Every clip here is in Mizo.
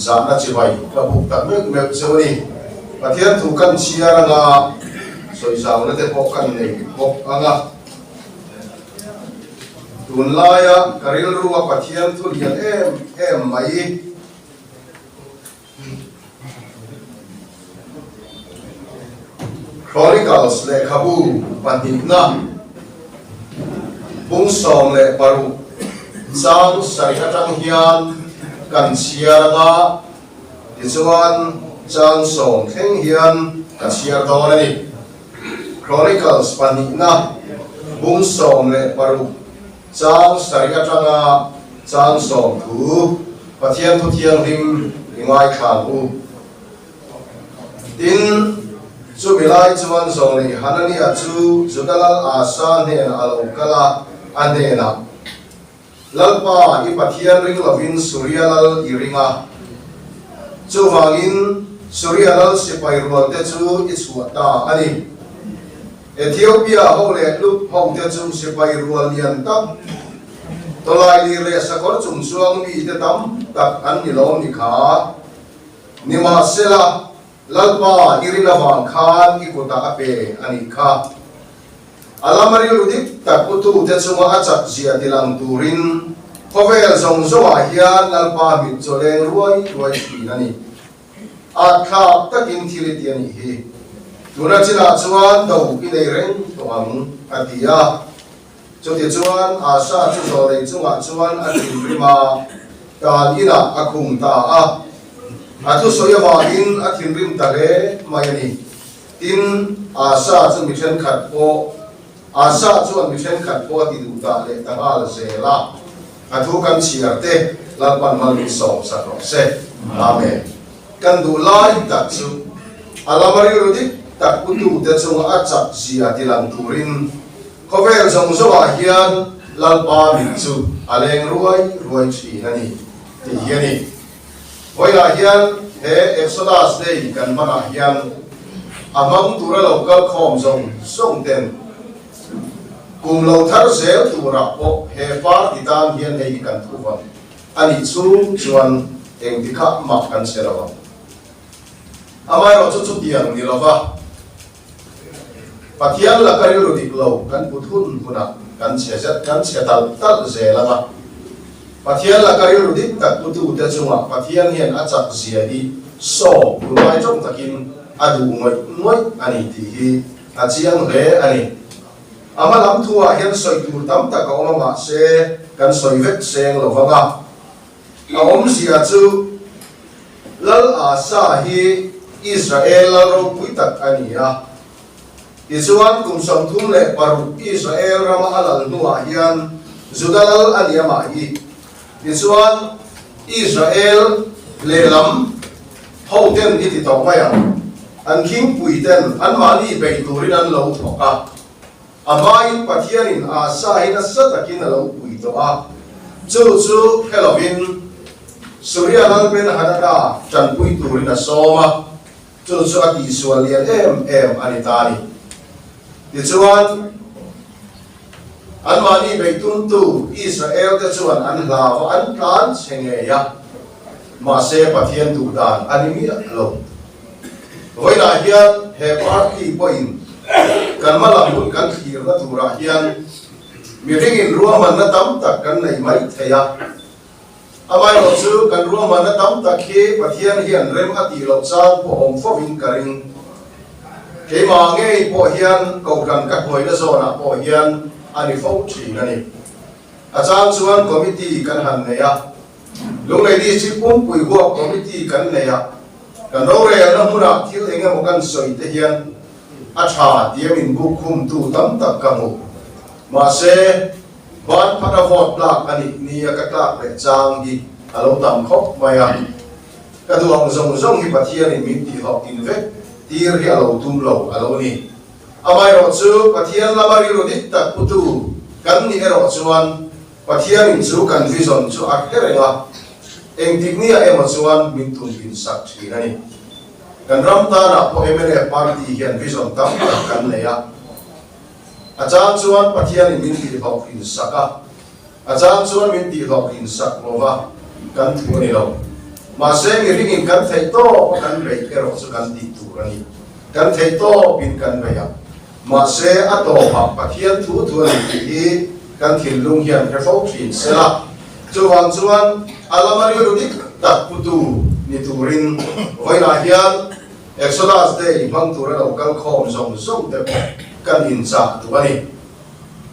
Zahna chibai ka buk tak meuh meuh cheu a ni. Pathian thu kan chhiar anga sawi zauna te pawh kan nei bawk ang a. Tunlaia ka rilru a Pathian thu lian em em mai. Chronicles lehkhabu pahnihna bung 16 chang sarih atang hian kan chhiar anga, tichuan chang sawm thleng hian ka chhiar dawn a ni. Chronicles pahnihna bung 16 Chang sarih atanga chang sawm thu Pathian thu thianghlim i ngaithlan u. Tin, chumi lai chuan Zawlei Hanania chu Juda lal Asa hnenah a lo kal a, a hnenah, Lalpa, i Pathian ring lovin Suria lal i ring a. Chuvangin Suria lal sipai rualte chu i chhuah ta a ni. Ethiopia ho leh Lut ho te chu sipai rual lian tak, tawlai lir leh sakawr chung chuang mi te tam tak an ni lawm ni kha. Nimahsela, Lalpa i rin avang khan i kutah a pe a nih kha. A lama rilru dik tak utu te chunga a chak zia tilang turin khawvel zawng zawngah hian Lalpa mit chaw leng ruai ruai thin a ni. A thlak takin thil i ti a nih hi. Tuna chinah chuan do i nei reng tawh ang, a ti a. Chutichuan Asa chu zawlei chungah chuan a thinrim a, tan inah a khung ta a. A thusawi avangin a thinrim ta hle mai a ni. Tin, Asa chu mi thenkhat pawh Asa chuan mi thenkhat pawh a ti duh ta leh ta nghal zel a. A thu kan chhiar te Lalpan mal min sawm sak rawh se. Amen. Kan duh lai tak chu a lama rilru dik tak putu te chunga a chak zia ti lang turin khawvel zawng zawngah hian Lalpa mit chu a leng ruai ruai thin a ni tih hi a ni. Vawilah hian he Exodus Day kan hmanah hian a hmang tura lo kal khawm zawng zawng ten Kum lo thar zel turah pawh he party tan hian hei hi kan thu vang a nih chhung chuan engti kha mah kan che lo ang. Amaherawh chu chutiang ni lova Pathian laka rilru dik lo kan put hun hunah kan che zet kan che talh talh zel ang a. Pathian laka rilru dik tak putute chungah Pathian hian a chak zia hi saw tunlai tawng takin a duh ngawih ngawih a ni tih hi A chiang hle a ni. A hma lam thuah hian sawi tur tam tak a awm a mahse kan sawi vek seng lo vang a. A awmzia chu Lal Asa hi Israel lal ropui tak a ni a. Tichuan kum 36 Israel rama a lal hnuah hian Juda lal a ni a mah hi. Tichuan Israel lehlam Ho ten i ti tawh mai ang. An khingpui ten anmahni bei turin an lo thawk a. A hmain Pathianin Asa hi nasa takin a lo pui tawh a. Chu chu hre lovin Suria lal Ben-Hadada tanpui turin a sawm a. Chu chu a tihsual lian em em a ni ta a ni. Tichuan, anmahni beitumtu Israel-te chuan an hlau a, an tlan chhe ngei a. Mahse, Pathian duh dan a ni miah lo. Vawiinah hian he party pawhin kan hmalam hun kan thlirna turah hian mihringin ruahmanna tam tak kan nei mai thei a. Amaherawh chu kan ruahmanna tam tak hi Pathian hian rem a tih loh chang pawh awm fovin ka ring. Keimah ngei pawh hian kohhran ka hnuaina zawnah pawh hian a ni fo thin a ni. A chang chuan committee kan han nei a. Lunglei District pumpui huap committee kan nei a, kan rorelna hmunah thil eng emaw kan sawi te hian a tha tia min buk khumtu tam tak ka hmu. Mahse, ban phat a vote tlak a nih nia ka tlak leh chang hi a lo tam khawp mai a. Ka duh ang zawng zawng hi Pathianin min tihhlawhtin vek tir hi a lo tum lo a lo ni. Amaherawh chu Pathian lama rilru dik tak putu kan nih erawh chuan Pathianin chu kan vision chu a hre reng a, engtik nia emaw chuan min tunpin sak thin a ni. Kan ram tanah pawh mnf party hian vision tam tak kan nei a. A chang chuan Pathianin min tihhlawhtlin sak a, a chang chuan min tihhlawhtlin sak lo va, kan thu a ni lo. Mahse mihringin kan theih tawp a kan beih erawh chu kan tih tur a ni. Kan theih tawpin kan beih a. Mahse a tawpah Pathian thu thu a ni tih hi kan thinlung hian hre fo thin se la. Chuvang chuan a lama rilru dik tak putu ni turin vawiinah hian Exodus Day hmang tura lo kal khawm zawng zawng te pawh kan inchah duh a ni.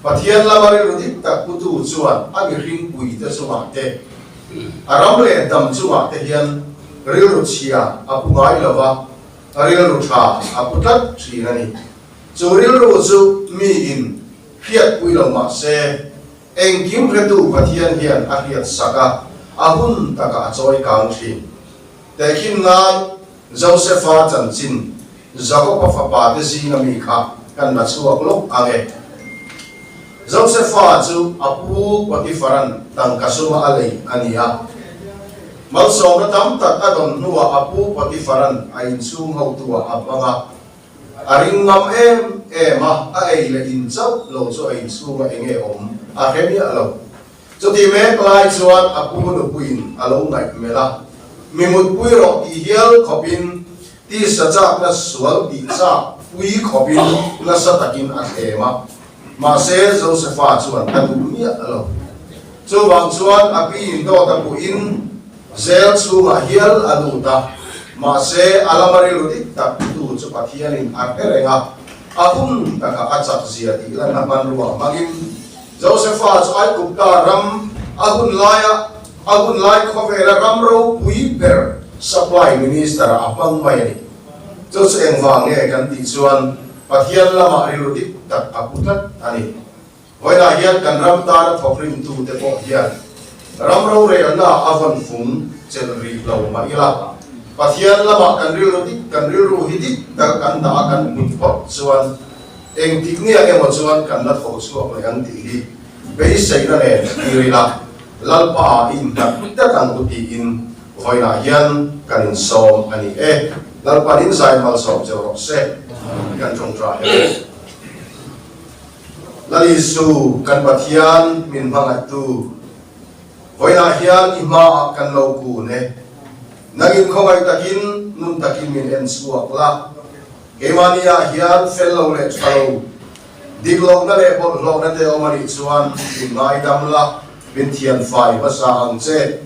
Pathian lama rilru dik tak putu chuan a mihring puite chungah te, a ram leh dam chungah te hian rilru chhia a pu ngai lo va, rilru tha a pu tlat thin a ni. Chu rilru chu miin hriatpui lo mah se, engkim hretu Pathian hian a hriatsak a, a hun takah a chawi kang thin. Tehkhin nan Josefa chanchin Jakoba fapa te zinga mi kha kan la chhuak lawk ang e. Josefa chu a pu Potifaran tangka suma a lei a ni a. Malsawmna tam tak a dawn hnuah a pu Potifaran a inchhung hotuah a hmang a. A ring ngam em em a, a ei leh in chauh lo chu a inchhunga enge awm a hre miah lo. Chuti mek lai chuan a pu nupuiin a lo ngaih melh a, Mi mutpui rawh tih hial khawpin tisa chakna sual tih chak pui khawpin nasa takin a thlem a. Mahse, Josefa chuan a duh miah lo. Chuvang chuan a piin dawt a puhin zel chhungah hial a lut a. Mahse, a lama rilru dik tak tu chu Pathianin a hre reng a, a hun takah a chak zia tih lanna hmanrua hmangin Josefa chu Aigupta ram a hun laia a hun lai khawvela ram ropui ber supply minister ah a hmang mai a ni. Chu chu engvang nge kan tih chuan Pathian lamah rilru dik tak a pu tlat a ni. Vawiinah hian kan ram tana thawkrimtu te pawh hian ram rorelna a vawn fung chelh rih lo mah ila Pathian lamah kan rilru dik kan rilru hi dik taka kan dah a kan put phawt chuan Engtik nia emaw chuan kan la tho chhuak leh ang tih hi beiseina nen tir ila, Lalpa i innghat tlat ang u tiin vawiinah hian kan insawm a ni e. Lalpa'n in zai malsawm cheu rawh se, kan tawngtai e. Lal Isu, kan Pathian min hmangaihtu, vawiinah hian i hmaah kan lo kun e. Nangin khawngaih takin, nun takin min en chhuak la. Keimahni ah hian fel lo leh tha lo, dik lohna leh bawlhhlawhna te awm a nih chuan min ngaidam la, min thian fai hmasa ang che.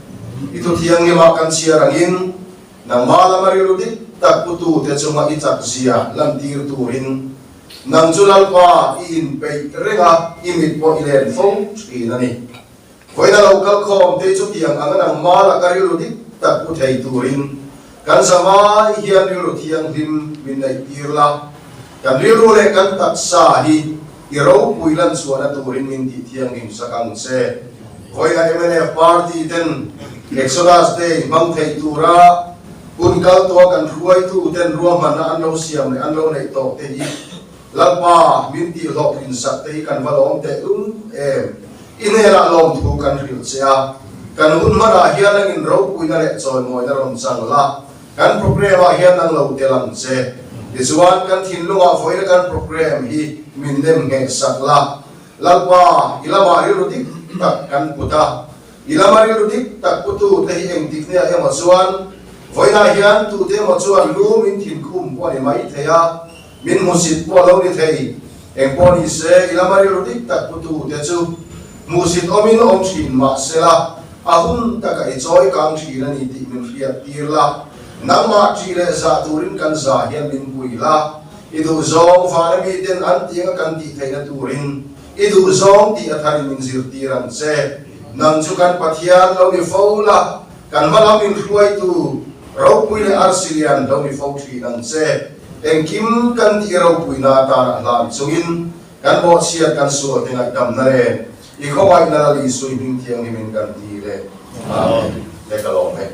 I thu thianghlimah kan chhiar angin nangmah lama rilru dik tak putu te chunga i chak zia lantir turin nang chu Lalpa i inpeih reng a, i mit pawh i len fo thin a ni. Vawiina lo kal khawm te chutiang anga nangmah laka rilru dik tak pu thei turin kan zamai hian rilru thianghlim min neih tir la, kan rilru leh kan taksa hi i ropui lan chhuahna turin min tih thianghlim sak ang che. Vawiina mnf party ten Exodus Day hmang thei tura hun kal tawha kan hruaitu ten ruahmanna an lo siam leh an lo neih tawh te hi Lalpa, min tih hlawhtlin sak te hi kan va lawm teh lum em? I hnenah lawmthu kan hrilh che a, kan hun hmanah hian nangin ropuina leh chawimawina rawn chang la, kan programme ah hian nang lo tel ang che. Tichuan, kan thinlungah vawiina kan programme hi min nem ngheh sak la. Lalpa, i lamah rilru dik tak kan put a, i lama rilru dik tak putu te hi engtik nia emaw chuan vawiinah hian tute emaw chuan lu min thinkhum pawh a ni maithei a, Min hmusit pawh lo ni thei, eng pawh ni se, i lama rilru dik tak putu te chu hmuhsit awmin awm thin mah sela, a hun taka i chawi kang thin a ni tih min hriat tir la, nangmah ṭih leh zah turin kan zah hian min pui la, i duhzawng vana miten an tih anga kan tih theihna turin i duhzawng tih a tharin min zirtir ang che. Nang chu kan Pathian lo ni fo la, Kan hma lam inhruaitu ropui leh arsi lian lo ni fo thin ang che. Engkim kan tih ropuina atana hlan chungin kan bawhchhiat kan sual te ngaihdamna nen i khawngaihna Lal Isui hming thianghlimin kan ti le. Amen. Le ka lawm e.